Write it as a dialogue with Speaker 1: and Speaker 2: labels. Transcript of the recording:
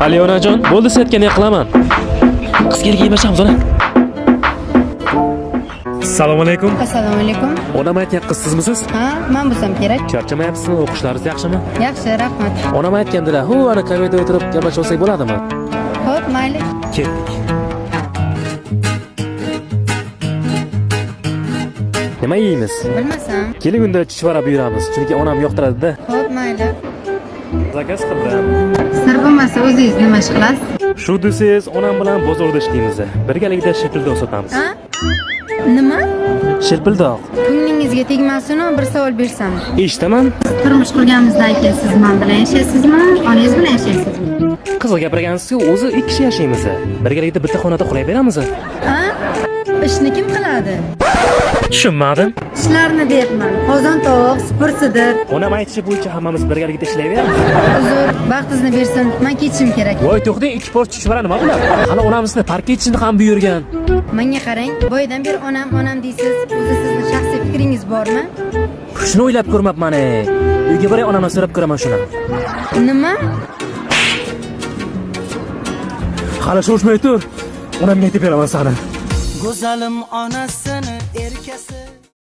Speaker 1: Ali onajon, bo'ldi, siz aytgandek qilaman. Qiz kelib gaplashamiz, ona. Assalomu alaykum.
Speaker 2: Assalomu alaykum.
Speaker 1: Onam aytgan qiz sizmisiz?
Speaker 2: Ha, man bo'lsam kerak.
Speaker 1: Charchamayapsizmi? O'qishlaringiz yaxshimi?
Speaker 2: Yaxshi, rahmat.
Speaker 1: Onam aytgandilar, "Hu, ana kafeda o'tirib gaplashib olsak bo'ladimi?"
Speaker 2: Xo'p, mayli.
Speaker 1: Ketdik. Nima yeymiz?
Speaker 2: Bilmasam.
Speaker 1: Keling, unda chuchvara buyuramiz, chunki onam yoqtiradi-da.
Speaker 2: Xo'p, mayli.
Speaker 1: Заказ qildim.
Speaker 2: Sir bo'lmasa, o'zingiz nima ish qilasiz?
Speaker 1: Shu desangiz, onam bilan bozorda ishlaymiz. Birgalikda shilpildoq sotamiz.
Speaker 2: Ha? Nima?
Speaker 1: Shilpildoq.
Speaker 2: Ko'nglingizga tegmasin, bir savol bersam.
Speaker 1: Eshitaman.
Speaker 2: Turmush qurganimizdan keyin siz men bilan yashaysizmi, onangiz bilan yashaysizmi?
Speaker 1: Qiziq gapirgansiz-ku, o'zi ikki kishi yashaymiz. Birgalikda bitta xonada uxlayveramiz.
Speaker 2: Ha? Ishni kim qiladi?
Speaker 1: Tushunmadim.
Speaker 2: Ishlarni deyapman. Qozon tovoq, supur sidir.
Speaker 1: Onam aytishi bo'yicha hammamiz birgalikda ishlayveramiz.
Speaker 2: Uzr, baxtingizni bersin. Men ketishim kerak.
Speaker 1: Voy, to'xtang, ikki port chuchvara nima bular? Hali onamizni parkka yetishini ham buyurgan.
Speaker 2: Menga qarang, boyadan beri onam, onam deysiz. O'zi sizni shaxsiy fikringiz bormi?
Speaker 1: Shuni o'ylab ko'rmabman. Ey. Uyga boray, onamdan so'rab ko'raman shuni.
Speaker 2: Nima?
Speaker 1: Hali shoshmay tur. Onamga aytib beraman sani.
Speaker 3: Go'zalim onasini erkasi.